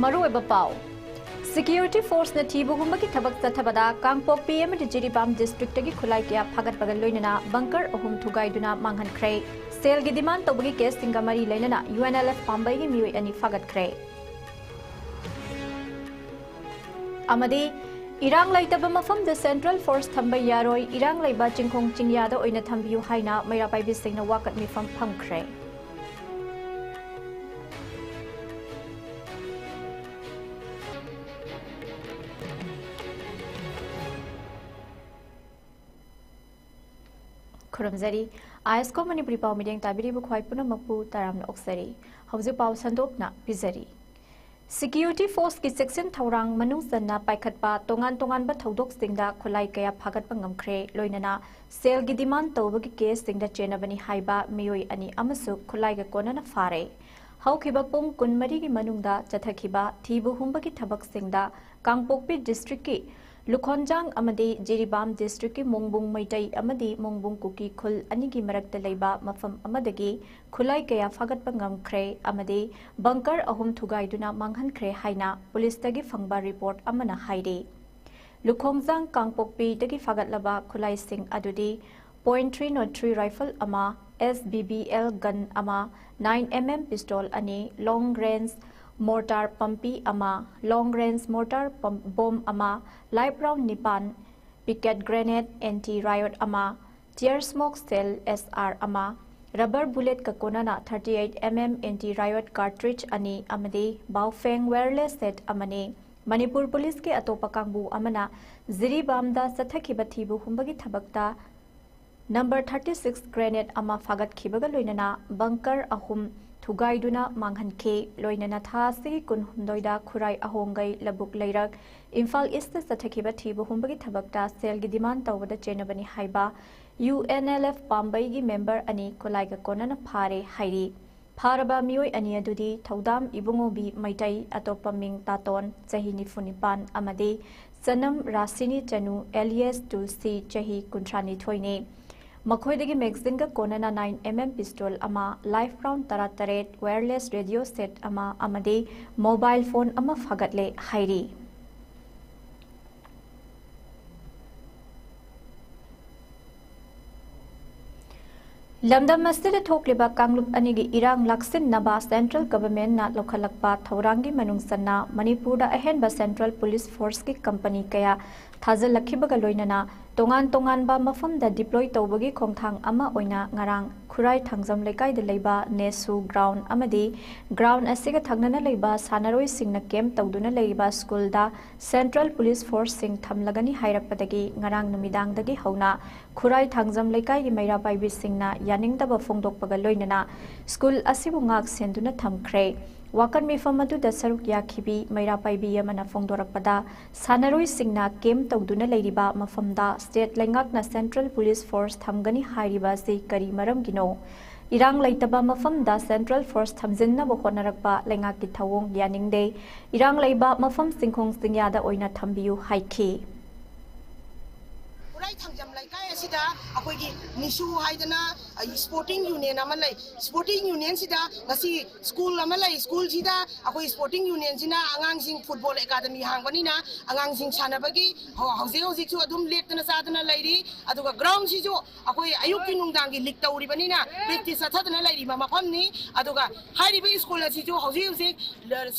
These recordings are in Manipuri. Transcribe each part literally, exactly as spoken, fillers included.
ꯃꯔꯨꯑꯣꯏꯕ ꯄꯥꯎ꯫ ꯁꯦꯀ꯭ꯌꯨꯔꯤꯇꯤ ꯐꯣꯔꯁꯅ ꯊꯤꯕ ꯍꯨꯝꯕꯒꯤ ꯊꯕꯛ ꯆꯠꯊꯕꯗ ꯀꯥꯡꯄꯣꯛꯄꯤ ꯑꯃꯗꯤ ꯖꯤꯔꯤꯕꯥꯝ ꯗꯤꯁꯇ꯭ꯔꯤꯛꯇꯒꯤ ꯈꯨꯠꯂꯥꯏ ꯀꯌꯥ ꯐꯥꯒꯠꯄꯒ ꯂꯣꯏꯅꯅ ꯕꯪꯀꯔ ꯑꯍꯨꯝ ꯊꯨꯒꯥꯏꯗꯨꯅ ꯃꯥꯡꯍꯟꯈ꯭ꯔꯦ꯫ ꯁꯦꯜꯒꯤ ꯗꯤꯃꯥꯟ ꯇꯧꯕꯒꯤ ꯀꯦꯁꯁꯤꯡꯒ ꯃꯔꯤ ꯂꯩꯅꯅ ꯌꯨ ꯑꯦꯟ ꯑꯦꯜ ꯑꯦꯐ ꯄꯥꯝꯕꯩꯒꯤ ꯃꯤꯑꯣꯏ ꯑꯅꯤ ꯐꯥꯒꯠꯈ꯭ꯔꯦ꯫ ꯑꯃꯗꯤ ꯏꯔꯥꯡ ꯂꯩꯇꯕ ꯃꯐꯝꯗ ꯁꯦꯟꯇ꯭ꯔꯦꯜ ꯐꯣꯔꯁ ꯊꯝꯕ ꯌꯥꯔꯣꯏ, ꯏꯔꯥꯡ ꯂꯩꯕ ꯆꯤꯡꯈꯣꯡ ꯆꯤꯡꯌꯥꯗ ꯑꯣꯏꯅ ꯊꯝꯕꯤꯌꯨ ꯍꯥꯏꯅ ꯃꯩꯔꯥ ꯄꯥꯏꯕꯤꯁꯤꯡꯅ ꯋꯥꯀꯠ ꯃꯤꯐꯝ ꯐꯝꯈ꯭ꯔꯦ꯫ ꯈꯨꯔꯨꯝꯖꯔꯤ꯫ ꯑꯥꯏ ꯑꯦꯁ ꯀꯣ ꯃꯅꯤꯄꯨꯔꯤ ꯄꯥꯎ ꯃꯤꯠꯌꯦꯡ ꯇꯥꯕꯤꯔꯤꯕ ꯈ꯭ꯋꯥꯏ ꯄꯨꯝꯅꯃꯛꯄꯨ ꯇꯔꯥꯝꯅ ꯑꯣꯛꯆꯔꯤ꯫ ꯍꯧꯖꯤꯛ ꯄꯥꯎ ꯁꯟꯗꯣꯛꯅ ꯄꯤꯖꯔꯤ꯫ ꯁꯦꯀ꯭ꯌꯨꯔꯤꯇꯤ ꯐꯣꯔꯁꯀꯤ ꯆꯦꯛꯁꯤꯟ ꯊꯧꯔꯥꯡ ꯃꯅꯨꯡ ꯆꯟꯅ ꯄꯥꯏꯈꯠꯄ ꯇꯣꯉꯥꯟ ꯇꯣꯉꯥꯟꯕ ꯊꯧꯗꯣꯛꯁꯤꯡꯗ ꯈꯨꯠꯂꯥꯏ ꯀꯌꯥ ꯐꯥꯒꯠꯄ ꯉꯝꯈ꯭ꯔꯦ, ꯂꯣꯏꯅꯅ ꯁꯦꯜꯒꯤ ꯗꯤꯃꯥꯟ ꯇꯧꯕꯒꯤ ꯀꯦꯁꯁꯤꯡꯗ ꯆꯦꯟꯅꯕꯅꯤ ꯍꯥꯏꯕ ꯃꯤꯑꯣꯏ ꯑꯅꯤ ꯑꯃꯁꯨ ꯈꯨꯠꯂꯥꯏꯒ ꯀꯣꯟꯅꯅ ꯐꯥꯔꯦ꯫ ꯍꯧꯈꯤꯕ ꯄꯨꯡ ꯀꯨꯟꯃꯔꯤꯒꯤ ꯃꯅꯨꯡꯗ ꯆꯠꯊꯈꯤꯕ ꯊꯤꯕ ꯍꯨꯝꯕꯒꯤ ꯊꯕꯛꯁꯤꯡꯗ ꯀꯥꯡꯄꯣꯛꯄꯤ ꯗꯤꯁꯇ꯭ꯔꯤꯛꯀꯤ ꯂꯨꯈꯣꯟꯖꯥꯡ ꯑꯃꯗꯤ ꯖꯤꯔꯤꯕꯥꯝ ꯗꯤꯁꯇ꯭ꯔꯤꯛꯀꯤ ꯃꯣꯡꯕꯨꯡ ꯃꯩꯇꯩ ꯑꯃꯗꯤ ꯃꯣꯡꯕꯨꯡ ꯀꯨꯀꯤ ꯈꯨꯜ ꯑꯅꯤꯒꯤ ꯃꯔꯛꯇ ꯂꯩꯕ ꯃꯐꯝ ꯑꯃꯗꯒꯤ ꯈꯨꯠꯂꯥꯏ ꯀꯌꯥ ꯐꯥꯒꯠꯄ ꯉꯝꯈ꯭ꯔꯦ ꯑꯃꯗꯤ ꯕꯪꯀꯔ ꯑꯍꯨꯝ ꯊꯨꯒꯥꯏꯗꯨꯅ ꯃꯥꯡꯍꯟꯈ꯭ꯔꯦ ꯍꯥꯏꯅ ꯄꯨꯂꯤꯁꯇꯒꯤ ꯐꯪꯕ ꯔꯤꯄꯣꯔꯠ ꯑꯃꯅ ꯍꯥꯏꯔꯤ꯫ ꯂꯨꯈꯣꯡꯖꯥꯡ ꯀꯥꯡꯄꯣꯛꯄꯤꯗꯒꯤ ꯐꯥꯒꯠꯂꯕ ꯈꯨꯠꯂꯥꯏꯁꯤꯡ ꯑꯗꯨꯗꯤ point three not three rifle ꯑꯃ, S B B L gun ꯑꯃ, nine M M pistol ꯑꯅꯤ, long range mortar ꯄꯝꯄꯤ ꯑꯃ, long range mortar bomb ꯑꯃ, live round ꯅꯤꯄꯥꯟ, picket grenade, anti riot ꯑꯃ, tear smoke shell S R ꯑꯃ, rubber bullet ꯀ ꯀꯣꯟꯅꯅ thirty eight M M anti riot cartridge ꯑꯅꯤ ꯑꯃꯗꯤ Baofeng wireless set ꯑꯃꯅꯤ꯫ ꯃꯅꯤꯄꯨꯔ ꯄꯨꯂꯤꯁꯀꯤ ꯑꯇꯣꯞꯄ ꯀꯥꯡꯕꯨ ꯑꯃꯅ ꯖꯤꯔꯤꯕꯥꯝꯗ ꯆꯠꯊꯈꯤꯕ ꯊꯤꯕ ꯍꯨꯝꯕꯒꯤ ꯊꯕꯛꯇ number thirty six grenade ꯑꯃ ꯐꯥꯒꯠꯈꯤꯕꯒ ꯂꯣꯏꯅꯅ ꯕꯪꯀꯔ ꯑꯍꯨꯝ ꯊꯨꯒꯥꯏꯗꯨꯅ ꯃꯥꯡꯍꯟꯈꯤ꯫ ꯂꯣꯏꯅꯅ ꯊꯥ ꯑꯁꯤꯒꯤ ꯀꯨꯟꯍꯨꯝꯗꯣꯏꯗ ꯈꯨꯔꯥꯏ ꯑꯍꯣꯡꯒꯩ ꯂꯧꯕꯨꯛ ꯂꯩꯔꯛ ꯏꯝꯐꯥꯜ ꯏꯁꯇ ꯆꯠꯊꯈꯤꯕ ꯊꯤꯕ ꯍꯨꯝꯕꯒꯤ ꯊꯕꯛꯇ ꯁꯦꯜꯒꯤ ꯗꯤꯃꯥꯟ ꯇꯧꯕꯗ ꯆꯦꯟꯅꯕꯅꯤ ꯍꯥꯏꯕ ꯌꯨ ꯑꯦꯟ ꯑꯦꯜ ꯑꯦꯐ ꯄꯥꯝꯕꯩꯒꯤ ꯃꯦꯝꯕꯔ ꯑꯅꯤ ꯈꯨꯠꯂꯥꯏꯒ ꯀꯣꯟꯅꯅ ꯐꯥꯔꯦ ꯍꯥꯏꯔꯤ꯫ ꯐꯥꯔꯕ ꯃꯤꯑꯣꯏ ꯑꯅꯤ ꯑꯗꯨꯗꯤ ꯊꯧꯗꯥꯝ ꯏꯕꯨꯡꯉꯣꯕꯤ ꯃꯩꯇꯩ, ꯑꯇꯣꯞꯄ ꯃꯤꯡ ꯇꯥꯇꯣꯟ, ꯆꯍꯤ ꯅꯤꯐꯨ ꯅꯤꯄꯥꯟ, ꯑꯃꯗꯤ ꯆꯅꯝ ꯔꯥꯁꯤꯅꯤ ꯆꯅꯨ, alias ꯇꯨꯜꯁꯤ, ꯆꯍꯤ ꯀꯨꯟꯊ꯭ꯔꯥ ꯅꯤꯊꯣꯏꯅꯤ꯫ ꯃꯈꯣꯏꯗꯒꯤ ꯃꯦꯒꯥꯖꯤꯟꯒ ꯀꯣꯟꯅꯅ ꯅꯥꯏꯟ ꯑꯦꯝ ꯑꯦꯝ ꯄꯤꯁꯇꯣꯜ ꯑꯃ, ꯂꯥꯏꯐ ꯔꯥꯎꯟ ꯇꯔꯥꯇꯔꯦꯠ, ꯋꯥꯌꯔꯂꯦꯁ ꯔꯦꯗꯤꯑꯣ ꯁꯦꯠ ꯑꯃ ꯑꯃꯗꯤ ꯃꯣꯕꯥꯏꯜ ꯐꯣꯟ ꯑꯃ ꯐꯥꯒꯠꯂꯦ ꯍꯥꯏꯔꯤ꯫ ꯂꯝꯗꯝ ꯑꯁꯤꯗ ꯊꯣꯛꯂꯤꯕ ꯀꯥꯡꯂꯨꯞ ꯑꯅꯤꯒꯤ ꯏꯔꯥꯡ ꯂꯥꯛꯁꯤꯟꯅꯕ ꯁꯦꯟꯇ꯭ꯔꯦꯜ ꯒꯚꯔꯟꯃꯦꯟꯠꯅ ꯂꯧꯈꯠꯂꯛꯄ ꯊꯧꯔꯥꯡꯒꯤ ꯃꯅꯨꯡ ꯆꯟꯅ ꯃꯅꯤꯄꯨꯔꯗ ꯑꯍꯦꯟꯕ ꯁꯦꯟꯇ꯭ꯔꯦꯜ ꯄꯨꯂꯤꯁ ꯐꯣꯔꯁꯀꯤ ꯀꯝꯄꯅꯤ ꯀꯌꯥ ꯊꯥꯖꯤꯜꯂꯛꯈꯤꯕꯒ ꯂꯣꯏꯅꯅ ꯇꯣꯉꯥꯟ ꯇꯣꯉꯥꯟꯕ ꯃꯐꯝꯗ ꯗꯤꯄ꯭ꯂꯣꯏ ꯇꯧꯕꯒꯤ ꯈꯣꯡꯊꯥꯡ ꯑꯃ ꯑꯣꯏꯅ ꯉꯔꯥꯡ ꯈꯨꯔꯥꯏ ꯊꯥꯡꯖꯝ ꯂꯩꯀꯥꯏꯗ ꯂꯩꯕ ꯅꯦꯁꯨ ꯒ꯭ꯔꯥꯎꯟ ꯑꯃꯗꯤ ꯒ꯭ꯔꯥꯎꯟ ꯑꯁꯤꯒ ꯊꯪꯅꯅ ꯂꯩꯕ ꯁꯥꯟꯅꯔꯣꯏꯁꯤꯡꯅ ꯀꯦꯝꯞ ꯇꯧꯗꯨꯅ ꯂꯩꯔꯤꯕ ꯁ꯭ꯀꯨꯜꯗ ꯁꯦꯟꯇ꯭ꯔꯦꯜ ꯄꯨꯂꯤꯁ ꯐꯣꯔꯁꯁꯤꯡ ꯊꯝꯂꯒꯅꯤ ꯍꯥꯏꯔꯛꯄꯗꯒꯤ ꯉꯔꯥꯡ ꯅꯨꯃꯤꯗꯥꯡꯗꯒꯤ ꯍꯧꯅ ꯈꯨꯔꯥꯏ ꯊꯥꯡꯖꯝ ꯂꯩꯀꯥꯏꯒꯤ ꯃꯩꯔꯥ ꯄꯥꯏꯕꯤꯁꯤꯡꯅ ꯌꯥꯅꯤꯡꯗꯕ ꯐꯣꯡꯗꯣꯛꯄꯒ ꯂꯣꯏꯅꯅ ꯁ꯭ꯀꯨꯜ ꯑꯁꯤꯕꯨ ꯉꯥꯛ ꯁꯦꯟꯗꯨꯅ ꯊꯝꯈ꯭ꯔꯦ꯫ ꯋꯥꯀꯠ ꯃꯤꯐꯝ ꯑꯗꯨꯗ ꯁꯔꯨꯛ ꯌꯥꯈꯤꯕꯤ ꯃꯩꯔꯥ ꯄꯥꯏꯕꯤ ꯑꯃꯅ ꯐꯣꯡꯗꯣꯔꯛꯄꯗ, ꯁꯥꯟꯅꯔꯣꯏꯁꯤꯡꯅ ꯀꯦꯝꯞ ꯇꯧꯗꯨꯅ ꯂꯩꯔꯤꯕ ꯃꯐꯝꯗ ꯁ꯭ꯇꯦꯠ ꯂꯩꯉꯥꯛꯅ ꯁꯦꯟꯇ꯭ꯔꯦꯜ ꯄꯨꯂꯤꯁ ꯐꯣꯔꯁ ꯊꯝꯒꯅꯤ ꯍꯥꯏꯔꯤꯕ ꯑꯁꯤ ꯀꯔꯤ ꯃꯔꯝꯒꯤꯅꯣ? ꯏꯔꯥꯡ ꯂꯩꯇꯕ ꯃꯐꯝꯗ ꯁꯦꯟꯇ꯭ꯔꯦꯜ ꯐꯣꯔꯁ ꯊꯝꯖꯤꯟꯅꯕ ꯍꯣꯠꯅꯔꯛꯄ ꯂꯩꯉꯥꯛꯀꯤ ꯊꯧꯑꯣꯡ ꯌꯥꯅꯤꯡꯗꯦ꯫ ꯏꯔꯥꯡ ꯂꯩꯕ ꯃꯐꯝ ꯆꯤꯡꯈꯣꯡ ꯆꯤꯡꯌꯥꯗ ꯑꯣꯏꯅ ꯊꯝꯕꯤꯌꯨ ꯍꯥꯏꯈꯤ꯫ ꯈꯨꯔꯥꯏ ꯊꯥꯡꯖꯝ ꯂꯩꯀꯥꯏ ꯑꯁꯤꯗ ꯑꯩꯈꯣꯏꯒꯤ ꯅꯤꯁꯨ ꯍꯥꯏꯗꯅ ꯁ꯭ꯄꯣꯔꯇꯤꯡ ꯌꯨꯅꯤꯌꯟ ꯑꯃ ꯂꯩ꯫ ꯁ꯭ꯄꯣꯔꯇꯤꯡ ꯌꯨꯅꯤꯌꯟꯁꯤꯗ ꯉꯁꯤ ꯁ꯭ꯀꯨꯜ ꯑꯃ ꯂꯩ꯫ ꯁ꯭ꯀꯨꯜꯁꯤꯗ ꯑꯩꯈꯣꯏ ꯁ꯭ꯄꯣꯔꯇꯤꯡ ꯌꯨꯅꯤꯌꯟꯁꯤꯅ ꯑꯉꯥꯡꯁꯤꯡ ꯐꯨꯠꯕꯣꯜ ꯑꯦꯀꯥꯗꯃꯤ ꯍꯥꯡꯕꯅꯤꯅ ꯑꯉꯥꯡꯁꯤꯡ ꯁꯥꯟꯅꯕꯒꯤ ꯍꯧ-, ꯍꯧꯖꯤꯛ ꯍꯧꯖꯤꯛꯁꯨ ꯑꯗꯨꯝ ꯂꯦꯞꯇꯅ ꯆꯥꯗꯅ ꯂꯩꯔꯤ꯫ ꯑꯗꯨꯒ ꯒ꯭ꯔꯥꯎꯟꯁꯤꯁꯨ ꯑꯩꯈꯣꯏ ꯑꯌꯨꯛꯀꯤ ꯅꯨꯡꯗꯥꯡꯒꯤ ꯂꯤꯛ ꯇꯧꯔꯤꯕꯅꯤꯅ ꯄ꯭ꯔꯦꯛꯇꯤꯁ ꯆꯠꯊꯗꯅ ꯂꯩꯔꯤꯕ ꯃꯐꯝꯅꯤ꯫ ꯑꯗꯨꯒ ꯍꯥꯏꯔꯤꯕ ꯁ꯭ꯀꯨꯜ ꯑꯁꯤꯁꯨ ꯍꯧꯖꯤꯛ ꯍꯧꯖꯤꯛ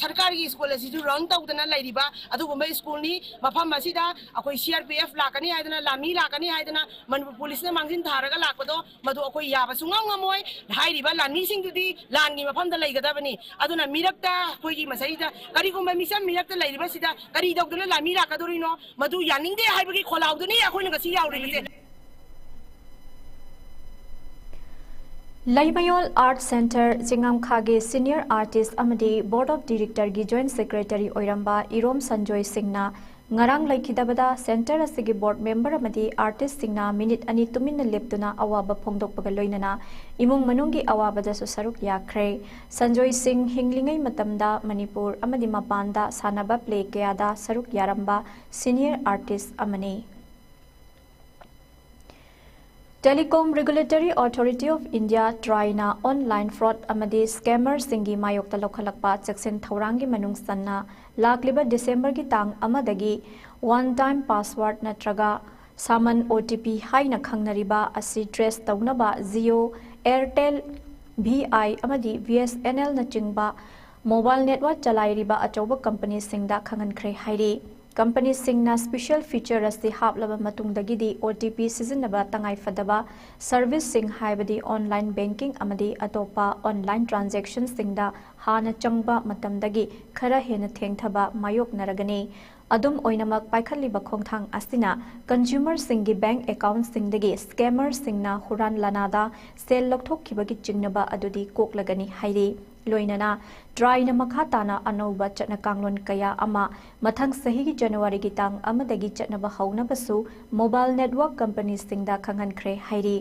ꯁꯔꯀꯥꯔꯒꯤ ꯁ꯭ꯀꯨꯜ ꯑꯁꯤꯁꯨ ꯔꯟ ꯇꯧꯗꯅ ꯂꯩꯔꯤꯕ ꯑꯗꯨꯒꯨꯝꯕ ꯁ꯭ꯀꯨꯜꯅꯤ꯫ ꯃꯐꯝ ꯑꯁꯤꯗ ꯑꯩꯈꯣꯏ ꯁꯤ ꯑꯥꯔ ꯄꯤ ꯑꯦꯐ ꯂꯥꯛꯀꯅꯤ ꯍꯥꯏꯗꯅ, ꯂꯥꯟꯃꯤ ꯂꯥꯛꯀꯅꯤ ꯍꯥꯏꯗꯅ ꯃꯅꯤꯄꯨꯔ ꯄꯨꯂꯤꯁꯅ ꯃꯥꯡꯖꯤꯟ ꯊꯥꯔꯒ ꯂꯥꯛꯄꯗꯣ ꯃꯗꯨ ꯑꯩꯈꯣꯏ ꯌꯥꯕ ꯁꯨꯡꯉꯝ ꯉꯝꯃꯣꯏ꯫ ꯍꯥꯏꯔꯤꯕ ꯂꯥꯟꯃꯤꯁꯤꯡꯗꯨꯗꯤ ꯂꯥꯟꯒꯤ ꯃꯐꯝꯗ ꯂꯩꯒꯗꯕꯅꯤ꯫ ꯑꯗꯨꯅ ꯃꯤꯔꯛꯇ ꯑꯩꯈꯣꯏꯒꯤ ꯃꯁꯤꯗ ꯀꯔꯤꯒꯨꯝꯕ ꯃꯤꯆꯝ ꯃꯤꯔꯛꯇ ꯂꯩꯔꯤꯕꯁꯤꯗ ꯀꯔꯤ ꯇꯧꯗꯅ ꯂꯥꯟꯃꯤ ꯂꯥꯛꯀꯗꯧꯔꯤꯅꯣ? ꯃꯗꯨ ꯌꯥꯅꯤꯡꯗꯦ ꯍꯥꯏꯕꯒꯤ ꯈꯣꯜꯂꯥꯎꯗꯨꯅꯤ ꯑꯩꯈꯣꯏꯅ ꯉꯁꯤ ꯌꯥꯎꯔꯤꯕꯁꯦ꯫ ꯂꯩꯃꯌꯣꯜ ꯑꯥꯔꯠ ꯁꯦꯟꯇꯔ ꯆꯤꯉꯥꯝꯈꯥꯒꯤ ꯁꯤꯅꯤꯌꯔ ꯑꯥꯔꯇꯤꯁ ꯑꯃꯗꯤ ꯕꯣꯔꯗ ꯑꯣꯐ ꯗꯤꯔꯦꯛꯇꯔꯒꯤ ꯖꯣꯏꯟꯠ ꯁꯦꯀ꯭ꯔꯦꯇꯔꯤ ꯑꯣꯏꯔꯝꯕ ꯏꯔꯣꯝ ꯁꯟꯖꯣꯏ ꯁꯤꯡꯅ ꯉꯔꯥꯡ ꯂꯩꯈꯤꯗꯕꯗ ꯁꯦꯟꯇꯔ ꯑꯁꯤꯒꯤ ꯕꯣꯔꯗ ꯃꯦꯝꯕꯔ ꯑꯃꯗꯤ ꯑꯥꯔꯇꯤꯁꯁꯤꯡꯅ ꯃꯤꯅꯤꯠ ꯑꯅꯤ ꯇꯨꯃꯤꯟꯅ ꯂꯦꯞꯇꯨꯅ ꯑꯋꯥꯕ ꯐꯣꯡꯗꯣꯛꯄꯒ ꯂꯣꯏꯅꯅ ꯏꯃꯨꯡ ꯃꯅꯨꯡꯒꯤ ꯑꯋꯥꯕꯗꯁꯨ ꯁꯔꯨꯛ ꯌꯥꯈ꯭ꯔꯦ꯫ ꯁꯟꯖꯣꯏ ꯁꯤꯡ ꯍꯤꯡꯂꯤꯉꯩ ꯃꯇꯝꯗ ꯃꯅꯤꯄꯨꯔ ꯑꯃꯗꯤ ꯃꯄꯥꯟꯗ ꯁꯥꯟꯅꯕ ꯄ꯭ꯂꯦ ꯀꯌꯥꯗ ꯁꯔꯨꯛ ꯌꯥꯔꯝꯕ ꯁꯤꯅꯤꯌꯔ ꯑꯥꯔꯇꯤꯁ ꯑꯃꯅꯤ꯫ Telecom Regulatory Authority of India, TRAI ꯅ online fraud ꯑꯃꯗꯤ scammer ꯁꯤꯡꯒꯤ ꯃꯥꯌꯣꯛꯇ ꯂꯧꯈꯠꯂꯛꯄ ꯆꯦꯛꯁꯤꯟ ꯊꯧꯔꯥꯡꯒꯤ ꯃꯅꯨꯡ ꯆꯟꯅ ꯂꯥꯛꯂꯤꯕ December ꯒꯤ ꯇꯥꯡ ꯑꯃꯗꯒꯤ one time password ꯅꯠꯇ꯭ꯔꯒ summon O T P ꯍꯥꯏꯅ ꯈꯪꯅꯔꯤꯕ ꯑꯁꯤ trace ꯇꯧꯅꯕ Jio, Airtel, V I ꯑꯃꯗꯤ B S N L ꯅꯆꯤꯡꯕ mobile network ꯆꯂꯥꯏꯔꯤꯕ ꯑꯆꯧꯕ company ꯁꯤꯡꯗ ꯈꯪꯍꯟꯈ꯭ꯔꯦ ꯍꯥꯏꯔꯤ꯫ Company ꯁꯤꯡꯅ special feature ꯑꯁꯤ ꯍꯥꯞꯂꯕ ꯃꯇꯨꯡꯗꯒꯤꯗꯤ O T P ꯁꯤꯖꯤꯟꯅꯕ ꯇꯉꯥꯏꯐꯗꯕ service ꯁꯤꯡ, ꯍꯥꯏꯕꯗꯤ online banking ꯑꯃꯗꯤ ꯑꯇꯣꯞꯄ online transaction ꯁꯤꯡꯗ ꯍꯥꯟꯅ ꯆꯪꯕ ꯃꯇꯝꯗꯒꯤ ꯈꯔ ꯍꯦꯟꯅ ꯊꯦꯡꯊꯕ ꯃꯥꯌꯣꯛꯅꯔꯒꯅꯤ꯫ ꯑꯗꯨꯝ ꯑꯣꯏꯅꯃꯛ, ꯄꯥꯏꯈꯠꯂꯤꯕ ꯈꯣꯡꯊꯥꯡ ꯑꯁꯤꯅ consumer ꯁꯤꯡꯒꯤ bank account ꯁꯤꯡꯗꯒꯤ scammer ꯁꯤꯡꯅ ꯍꯨꯔꯥꯟ ꯂꯥꯟꯅꯥꯗ ꯁꯦꯜ ꯂꯧꯊꯣꯛꯈꯤꯕꯒꯤ ꯆꯤꯡꯅꯕ ꯑꯗꯨꯗꯤ ꯀꯣꯛꯂꯒꯅꯤ ꯍꯥꯏꯔꯤ꯫ ꯂꯣꯏꯅꯅ TRAI ꯅ ꯃꯈꯥ ꯇꯥꯅ ꯑꯅꯧꯕ ꯆꯠꯅ ꯀꯥꯡꯂꯣꯟ ꯀꯌꯥ ꯑꯃ ꯃꯊꯪ ꯆꯍꯤꯒꯤ January ꯒꯤ ꯇꯥꯡ ꯑꯃꯗꯒꯤ ꯆꯠꯅꯕ ꯍꯧꯅꯕꯁꯨ mobile network company ꯁꯤꯡꯗ ꯈꯪꯍꯟꯈ꯭ꯔꯦ ꯍꯥꯏꯔꯤ꯫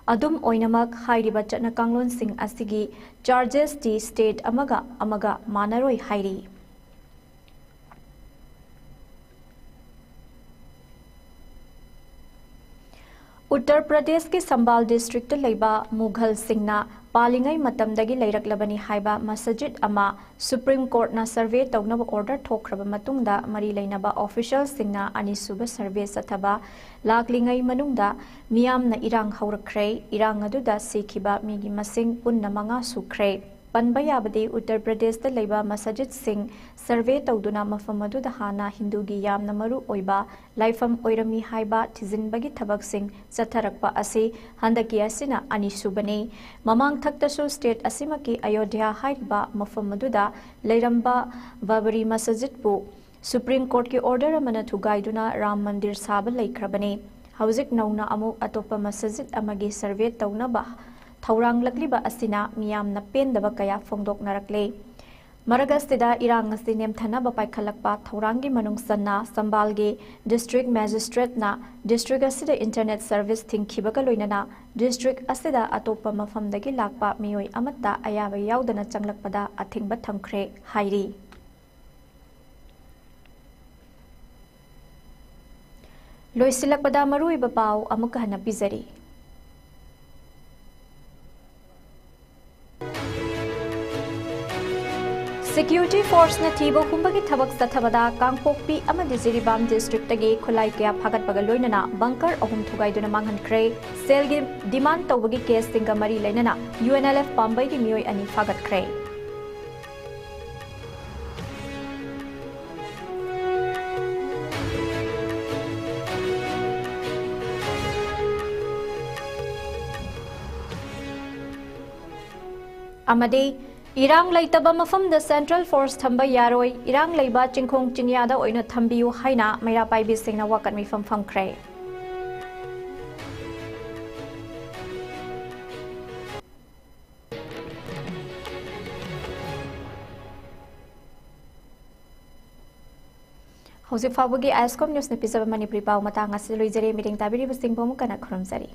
ꯑꯗꯨꯝ ꯑꯣꯏꯅꯃꯛ, ꯍꯥꯏꯔꯤꯕ ꯆꯠꯅ ꯀꯥꯡꯂꯣꯟꯁꯤꯡ ꯑꯁꯤꯒꯤ charges ꯇꯤ state ꯑꯃꯒ ꯑꯃꯒ ꯃꯥꯟꯅꯔꯣꯏ ꯍꯥꯏꯔꯤ꯫ ꯎꯠꯇꯔ ꯄ꯭ꯔꯗꯦꯁꯀꯤ ꯁꯝꯕꯥꯜ district ꯇ ꯂꯩꯕ ꯃꯨꯘꯜꯁꯤꯡꯅ ꯄꯥꯜꯂꯤꯉꯩ ꯃꯇꯝꯗꯒꯤ ꯂꯩꯔꯛꯂꯕꯅꯤ ꯍꯥꯏꯕ ꯃꯁꯖꯤꯗ ꯑꯃ Supreme Court ꯅ survey ꯇꯧꯅꯕ order ꯊꯣꯛꯈ꯭ꯔꯕ ꯃꯇꯨꯡꯗ, ꯃꯔꯤ ꯂꯩꯅꯕ official ꯁꯤꯡꯅ ꯑꯅꯤꯁꯨꯕ survey ꯆꯠꯊꯕ ꯂꯥꯛꯂꯤꯉꯩ ꯃꯅꯨꯡꯗ ꯃꯤꯌꯥꯝꯅ ꯏꯔꯥꯡ ꯍꯧꯔꯛꯈ꯭ꯔꯦ꯫ ꯏꯔꯥꯡ ꯑꯗꯨꯗ ꯁꯤꯈꯤꯕ ꯃꯤꯒꯤ ꯃꯁꯤꯡ ꯄꯨꯟꯅ ꯃꯉꯥ ꯁꯨꯈ꯭ꯔꯦ꯫ ꯄꯟꯕ ꯌꯥꯕꯗꯤ, ꯎꯠꯇꯔ ꯄ꯭ꯔꯗꯦꯁꯇ ꯂꯩꯕ ꯃꯁꯖꯤꯗꯁꯤꯡ survey ꯇꯧꯗꯨꯅ ꯃꯐꯝ ꯑꯗꯨꯗ ꯍꯥꯟꯅ ꯍꯤꯟꯗꯨꯒꯤ ꯌꯥꯝꯅ ꯃꯔꯨ ꯑꯣꯏꯕ ꯂꯥꯏꯐꯝ ꯑꯣꯏꯔꯝꯃꯤ ꯍꯥꯏꯕ ꯊꯤꯖꯤꯟꯕꯒꯤ ꯊꯕꯛꯁꯤꯡ ꯆꯠꯊꯔꯛꯄ ꯑꯁꯤ ꯍꯟꯗꯛꯀꯤ ꯑꯁꯤꯅ ꯑꯅꯤꯁꯨꯕꯅꯤ꯫ ꯃꯃꯥꯡꯊꯛꯇꯁꯨ state ꯑꯁꯤꯃꯛꯀꯤ ꯑꯌꯣꯙ꯭ꯌꯥ ꯍꯥꯏꯔꯤꯕ ꯃꯐꯝ ꯑꯗꯨꯗ ꯂꯩꯔꯝꯕ ꯕꯕꯔꯤ ꯃꯁꯖꯤꯗꯄꯨ Supreme Court ꯀꯤ order ꯑꯃꯅ ꯊꯨꯒꯥꯏꯗꯨꯅ ꯔꯥꯝ ꯃꯟꯗꯤꯔ ꯁꯥꯕ ꯂꯩꯈ꯭ꯔꯕꯅꯤ꯫ ꯍꯧꯖꯤꯛ ꯅꯧꯅ ꯑꯃꯨꯛ ꯑꯇꯣꯞꯄ ꯃꯁꯖꯤꯗ ꯑꯃꯒꯤ survey ꯇꯧꯅꯕ ꯊꯧꯔꯥꯡꯂꯛꯂꯤꯕ ꯑꯁꯤꯅ ꯃꯤꯌꯥꯝꯅ ꯄꯦꯟꯗꯕ ꯀꯌꯥ ꯐꯣꯡꯗꯣꯛꯅꯔꯛꯂꯦ꯫ ꯃꯔꯛ ꯑꯁꯤꯗ ꯏꯔꯥꯡ ꯑꯁꯤ ꯅꯦꯝꯊꯅꯕ ꯄꯥꯏꯈꯠꯂꯛꯄ ꯊꯧꯔꯥꯡꯒꯤ ꯃꯅꯨꯡ ꯆꯟꯅ ꯁꯝꯕꯥꯜꯒꯤ district magistrate ꯅ district ꯑꯁꯤꯗ internet service ꯊꯤꯡꯈꯤꯕꯒ ꯂꯣꯏꯅꯅ district ꯑꯁꯤꯗ ꯑꯇꯣꯞꯄ ꯃꯐꯝꯗꯒꯤ ꯂꯥꯛꯄ ꯃꯤꯑꯣꯏ ꯑꯃꯠꯇ ꯑꯌꯥꯕ ꯌꯥꯎꯗꯅ ꯆꯪꯂꯛꯄꯗ ꯑꯊꯤꯡꯕ ꯊꯝꯈ꯭ꯔꯦ ꯍꯥꯏꯔꯤ꯫ ꯂꯣꯏꯁꯤꯜꯂꯛꯄꯗ ꯃꯔꯨꯑꯣꯏꯕ ꯄꯥꯎ ꯑꯃꯨꯛꯀ ꯍꯟꯅ ꯄꯤꯖꯔꯤ꯫ ꯁꯦꯀ꯭ꯌꯨꯔꯤꯇꯤ ꯐꯣꯔꯁꯅ ꯊꯤꯕ ꯍꯨꯝꯕꯒꯤ ꯊꯕꯛ ꯆꯠꯊꯕꯗ ꯀꯥꯡꯄꯣꯛꯄꯤ ꯑꯃꯗꯤ ꯖꯤꯔꯤꯕꯥꯝ ꯗꯤꯁꯇ꯭ꯔꯤꯛꯇꯒꯤ ꯈꯨꯠꯂꯥꯏ ꯀꯌꯥ ꯐꯥꯒꯠꯄꯒ ꯂꯣꯏꯅꯅ ꯕꯪꯀꯔ ꯑꯍꯨꯝ ꯊꯨꯒꯥꯏꯗꯨꯅ ꯃꯥꯡꯍꯟꯈ꯭ꯔꯦ꯫ ꯁꯦꯜꯒꯤ ꯗꯤꯃꯥꯟ ꯇꯧꯕꯒꯤ ꯀꯦꯁꯁꯤꯡꯒ ꯃꯔꯤ ꯂꯩꯅꯅ ꯌꯨ ꯑꯦꯟ ꯑꯦꯜ ꯑꯦꯐ ꯄꯥꯝꯕꯩꯒꯤ ꯃꯤꯑꯣꯏ ꯑꯅꯤ ꯐꯥꯒꯠꯈ꯭ꯔꯦ꯫ ꯑꯃꯗꯤ ꯏꯔꯥꯡ ꯂꯩꯇꯕ ꯃꯐꯝꯗ ꯁꯦꯟꯇ꯭ꯔꯦꯜ ꯐꯣꯔꯁ ꯊꯝꯕ ꯌꯥꯔꯣꯏ, ꯏꯔꯥꯡ ꯂꯩꯕ ꯆꯤꯡꯈꯣꯡ ꯆꯤꯡꯌꯥꯗ ꯑꯣꯏꯅ ꯊꯝꯕꯤꯌꯨ ꯍꯥꯏꯅ ꯃꯩꯔꯥ ꯄꯥꯏꯕꯤꯁꯤꯡꯅ ꯋꯥꯀꯠ ꯃꯤꯐꯝ ꯐꯝꯈ꯭ꯔꯦ꯫ ꯍꯧꯖꯤꯛ ꯐꯥꯎꯕꯒꯤ ꯑꯥꯏ ꯑꯦꯁ ꯀꯣꯝ ꯅ꯭ꯌꯨꯁꯅ ꯄꯤꯖꯕ ꯃꯅꯤꯄꯨꯔꯤ ꯄꯥꯎ ꯃꯇꯥꯡ ꯑꯁꯤꯗ ꯂꯣꯏꯖꯔꯦ꯫ ꯃꯤꯠꯌꯦꯡ ꯇꯥꯕꯤꯔꯤꯕꯁꯤꯡꯕꯨ ꯑꯃꯨꯛ ꯍꯟꯅ ꯈꯨꯔꯨꯝꯖꯔꯤ꯫